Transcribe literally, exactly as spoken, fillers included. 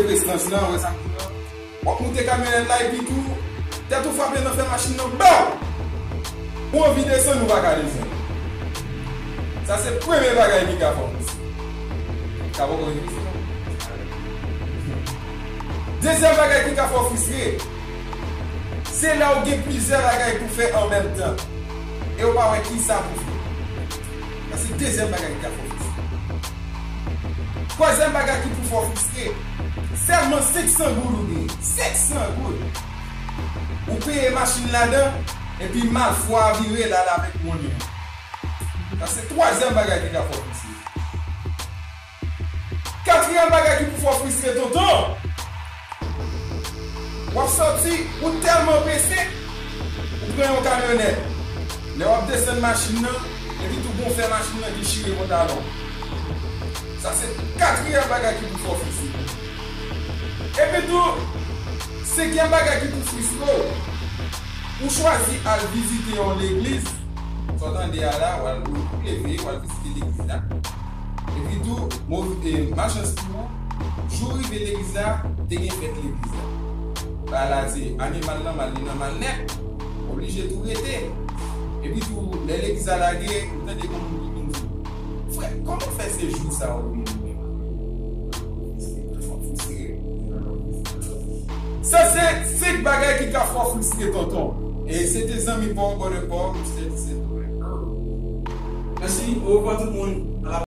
Prestans lan, wè sa k gen lan. W ap moute kamyonèt la epi tou, tèt ou frape nan fè machin nan, baw! Ou anvi desann, ou pa ka desann. Sa se premye bagay ki ka fè w fristre. Sa poko rive sou mwen. Dezyèm bagay ki ka fè w fristre, se lè w gen plizyè bagay pou fè an menm tan e w pa wè kisa pou fè. Sa se dezyèm bagay ki ka fè w fristre. Twazyèm bagay ki pou fè w fristre, sèlman senk san goud ou genyen. Senk san goud! Ou peye machin ladan, epi malfwa a vire l al avèk monnen an. Sa se twazyèm bagay ki ka fè w fristre. Katriyèm bagay ki pou fè w fristre, tonton, w ap sòti, ou tèlman prese, ou pran yon kamyonèt. Lè w ap desann machin nan, epi tou gon fè machin nan dechire pantalon. Sa se katriyèm bagay ki pou fè w fristre. Epi tou, senkyèm bagay ki pou fristre w, ou chwazi al vizite yon legliz, sa w tande a la, w al, ou leve, w al vizite legliz la. Epi tou, mov-, e, malchans pou ou, jou w rive legliz la, te gen fèt legliz la. Bagay la se animal nan mal, li nan mal nèt, oblije tou rete. Epi tou, lè legliz la lage, ou tande yon moun ki vin di w, "Frè, kòman fè se jou sa ou vini menm?" Sa se senk bagay ki ka fè w fristre, tonton. E se te zanmi pa w, brother pa w, Mister Dizèt. Mèsi, orevwa tout moun.